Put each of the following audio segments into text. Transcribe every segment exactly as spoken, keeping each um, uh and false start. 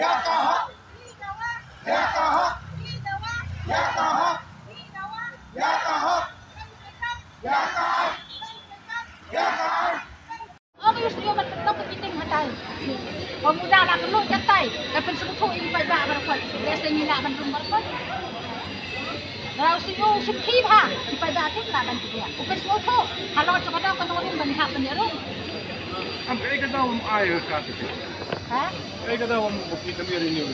Ong ïa u sngewthuh ban tep ka kiting hatai. Ba muda la kynnoh katai, ka pynsngewthuh ïa i paidbah baroh. Lehse ngi lah ban rung baroh. Dau sngewthuh sngewthuh bha, i paidbah te lah ban tep. U pynsngewthuh halor jong ka dau ka nongrim ban hap ban ïarung. Am, kaei ka daw ym ai ka te? Ha? Kaei ka daw ym, ki kam ïa renew?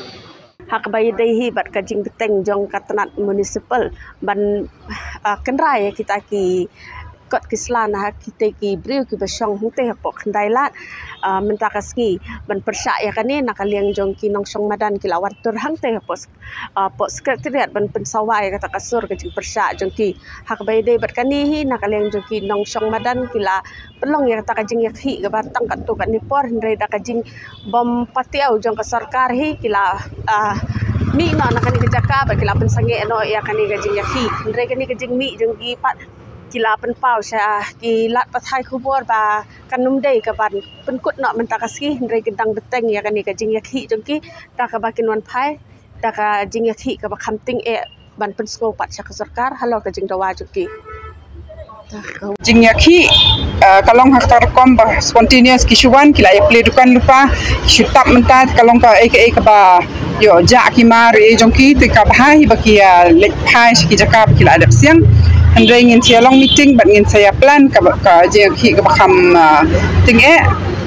Ha kaba ïadei hi bad ka jingbteng jong ka tnat municipal ban, ah, kynra ïa kita ki kot ki sla na ha kita ki briew kiba shong hangtei hapoh Khyndailad, ah, mynta ka sngi ban pyrshah ïa kane na ka liang jong ki nongshong madan ki la wan tur hangtei hapoh, ah, hapoh Secretariat ban pynsawa ïa kata ka sur ka jingpyrshah jong ki. Ha kaba ïadei bad kane hi na ka liang jong ki nongshong madan ki la pynlong ïa kata ka jingïakhih kaba tang katto katne por, hynrei da ka jingbym patiaw jong ka sorkar hi ki la, ah, mih noh na kane ka jaka bad ki la pynsangeh noh ïa kane ka jingïakhih. Hynrei kane ka jingmih jong ki pat ki la pynpaw sha ki lad pathai khubor ba kan ym dei ka ban pynkut noh mynta ka sngi, hynrei ki dang bteng ïa kane ka jingïakhih jong ki da kaba kin wan phai da ka jingïakhih kaba kham tyngeh ban pynsngew pat sha ka sorkar halor ka jingdawa jong ki. Jingïakhih, ah, ka long ha kata ka rukom ba spontaneous, ki shu wan, ki la ïa plie dukan lypa, ki shu tap mynta, ka long kaei kaei kaba ïoh jah ki mar ei jong ki, te kaba bha hi ba ki ïa leit phai sha ki jaka ba ki la dep siang. Hynrei ngin sa ïa long meeting bad ngin sa ïa plan kaba, ka jingïakhih kaba kham, ah, tyngeh.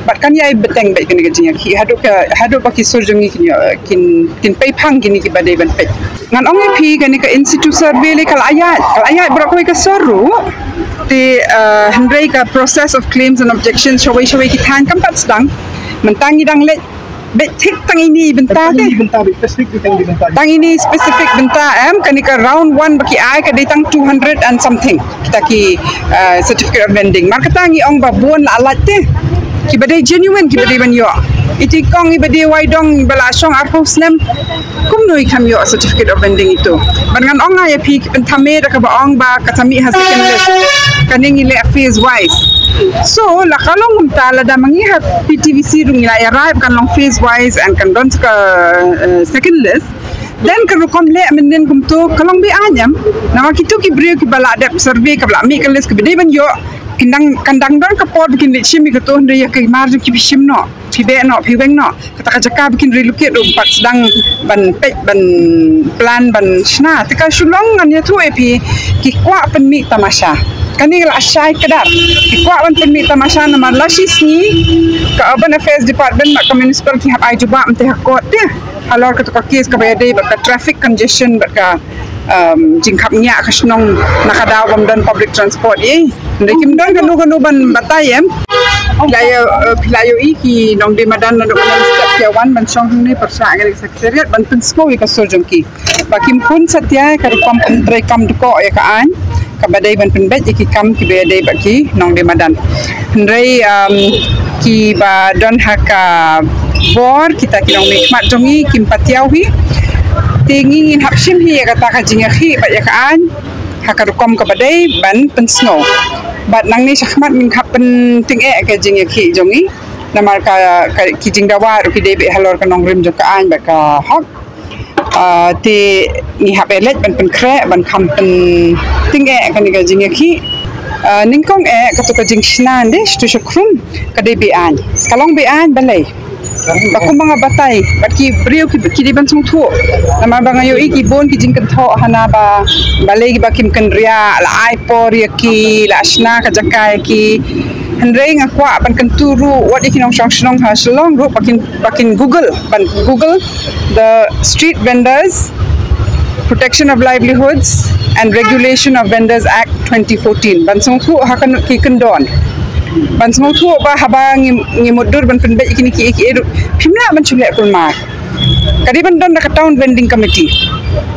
Bad kan ïai bteng beit kane ka jingïakhih haduh ka, haduh ba ki sur jong ngi kin ïoh, kin, kin pei phang kine kiba dei ban peit. Ngan ong ïa phi kane ka in situ survey lei ka la ïaid, ka la ïaid baroh kawei ka sur ruh. Te, eh, hynrei ka process of claims and objections shawei shawei ki thaiñ kam pat sdang. Mynta ngi dang leit beit thik tang ine i bynta te. Tang ine i specific bynta, em, kane ka round one ba ki ai ka dei tang two hundred and something kita ki, eh, certificate of vending. Mar kata ngi ong ba bun la lait te, kiba dei genuine kiba dei ban ïoh. Iti kong iba dei wai dong iba la shong arphew snem, kumno i kham ïoh certificate of vending itu? Bad ngan ong ïa phi, ki pynthame da kaba ong ba ka sa mih ha second list. Kane ngi leh phase wise. So la ka long kumta, lada ma ngi ha P T V C ruh ngi la ïa rai ba kan long phase wise and kan don sa ka, eh, second list. Then ka rukom leh mynnin kumto ka long be-aiñ, em. Namar kito ki briew kiba la dep survey, kaba la mih ka list, kiba dei ban ïoh, kin dang, kan dang don ka por ba kin leit shim ïa kato, hynrei ïa ka mar jong ki phi shim noh, phi beh noh, phi weng noh. Kata ka jaka ba kin relocate ruh pat sdang ban peit, ban plan, ban shna. Te ka shu long, ngan ïathuh ïa phi, ki kwah pynmih tamasha. Kane ka la shai kdar. Ki kwah ban pynmih tamasha namar la shisngi ka Urban Affairs Department bad ka Municipal ki hap ai jubab mynta ha court te halor kata ka case kaba ïadei bad ka traffic congestion bad ka, um, jingkhapngiah ka shnong na ka daw bym don public transport, eh. Hynrei kim don kano kano ban batai, em. Phi la ïoh, eh, phi la ïohi ki nongdie madan naduh mynstep ki ïa wan ban shong hangne pyrshah ïa ka Secretariat ban pynsngew ïa ka sur jong ki. Ba kim pun satia ïa ka rukom pyntreikam dkoh ïa ka aiñ kaba dei ban pynbeit ïa ki kam kiba ïadei bad ki nongdie madan. Hynrei, um, kiba don ha ka bor, kita ki nongmihkhmat jong ngi kim patiaw hi. Te ngi ngin hap shim hi ïa kata ka jingïakhih bad ïa ka aiñ ha ka rukom kaba dei ban pynsngew. Bad nangne shakhmat ngin hap pyntyngeh ka jingïakhih jong ngi. Namar ka, ka, ki jingdawa ruh ki dei beit halor ka nongrim jong ka aiñ bad ka hok. Ah, te ngi hap ïaleit ban pynkhreh, ban kham pyntyngeh kane ka jingïakhih. Ah, nyngkong eh, kato ka jingshna de, shatu shakhrum, ka dei be-aiñ. Ka long be-aiñ balei? Ba kumba nga batai bad ki briew ki, ki dei ban sngewthuh. Namar ba nga ïohi ki bun ki jingkynthoh hana ba balei ba kim kynriah, la ai por ïa ki, la shna ka jaka ïa ki. Hynrei nga kwah ban kyntu ruh wat ïa ki nongshong shnong ha Shillong ruh ba kin, ba kin Google, ban Google the Street Vendors Protection of Livelihoods and Regulation of Vendors Act twenty fourteen. Ban sngewthuh ha kano ki kyndon. Ban sngewthuh ba haba ngi, ngi mutdur ban pynbeit kine ki, ki, phim lah ban shu leh kulmar. Ka dei ban don da ka Town Vending Committee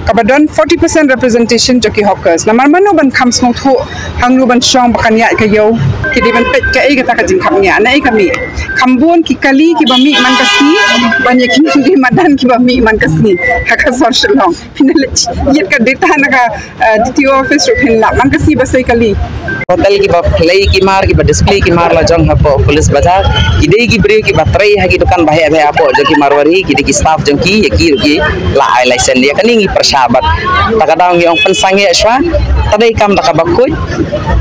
kaba don forty percent representation jong ki hawkers. Namar mano ban kham sngewthuh hangno ban shong ba kan ïaid ka ïew. Ki dei ban peit kaei kata ka jingkhapngiah, naei ka mih. Kham bun ki kali kiba mih man ka sngi. Ban ïa ki nongdie madan kiba mih man ka sngi ha ka sor Shillong. Phin leit ïa ka data na ka, eh, D T O office ruh phin lap man ka sngi ba sai kali. Hotel kiba phlei kimar, kiba display kimar la jong hapoh Police Bazar, ki dei ki briew kiba trei ha ki dukan ba heh ba heh hapoh jong ki Marwari, ki dei ki staff jong ki, ïa ki ruh ki la ai license. Ïa kane ngi pyrshah bad ta ka daw ngi ong pynsangeh shuwa, ta dei kam da kaba khuid,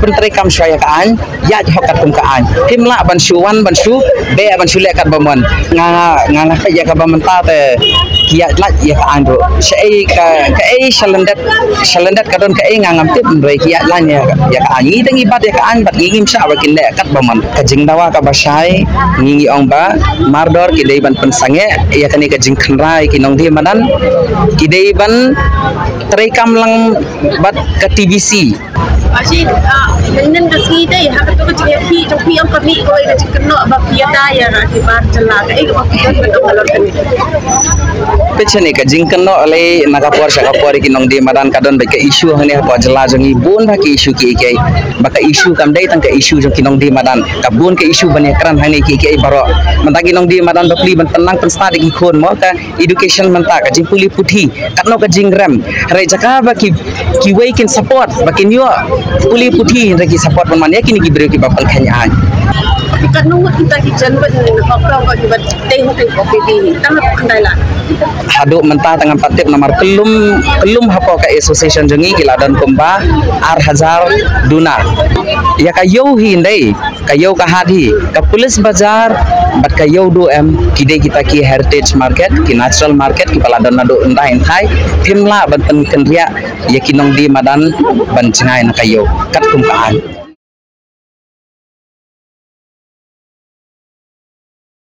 pyntrei kam shuwa ïa ka aiñ, ïaid hok katkum ka aiñ. Phim lah ban shu wan, ban shu beh, ban shu leh kat ba mon. Nga, nga, nga peit ïa kaba mynta te ki ïaid lait ïa ka aiñ ruh. Shaei ka, kaei shalyndet, shalyndet ka don kaei nga ngam tip, hynrei ki ïaid lait ïa, ïa ka aiñ. Ngi te ngi bat ïa ka aiñ bad ngi ngim shah ba kin leh kat ba mon. Ka jingdawa kaba shai ngi ngi ong ba mardor ki dei ban pynsangeh ïa kane ka jingkhynra ïa ki nongdie madan. Ki dei ban trei kam lang bad ka T V C. Ashi, ah, mynnin ka sngi te, ha kato ka jingïakhih jong phi ong ka mih kawei ka jingkynnoh ba phi ïada ïa ki bar jylla, kaei kaba phi don ban ong halor kane? Peit shane ka jingkynnoh lei na ka por sha ka por ïa ki nongdie madan ka don bad ka issue hangne hapoh jylla jong ngi bun bha ki issue kiei kiei. Ba ka issue kam dei tang ka issue jong ki nongdie madan. Ka bun ka issue ban ïakren hangne kiei kiei baroh. Mynta ki nongdie madan ba plie ban pynlang pynstad ïa ki khun mo ka education mynta ka jingpule puthi. Katno ka jingrem. Hynrei jaka ba ki, kiwei kin support, ba kin ïoh pule puthi hynrei ki support ban man ïa kine ki briew kiba pynkheiñ aiñ. Katno ngut kita ki jan ban hok ba kiba teng teng ko phi bi ni. Tang khyndai lak. Haduh mynta tang ngam pat tip namar kyllum, kyllum hapoh ka association jong ngi ki la don kumba ar hajar duna. Ïa ka ïew hi ndei. Ka ïew ka hat hi, ka Police Bazar, bad ka ïew duh em, ki dei kita ki heritage market, ki natural market, kiba la don naduh ynda ynthai, phim lah ban pynkynriah ïa ki nongdie madan ban jngai na ka ïew, katkum ka aiñ.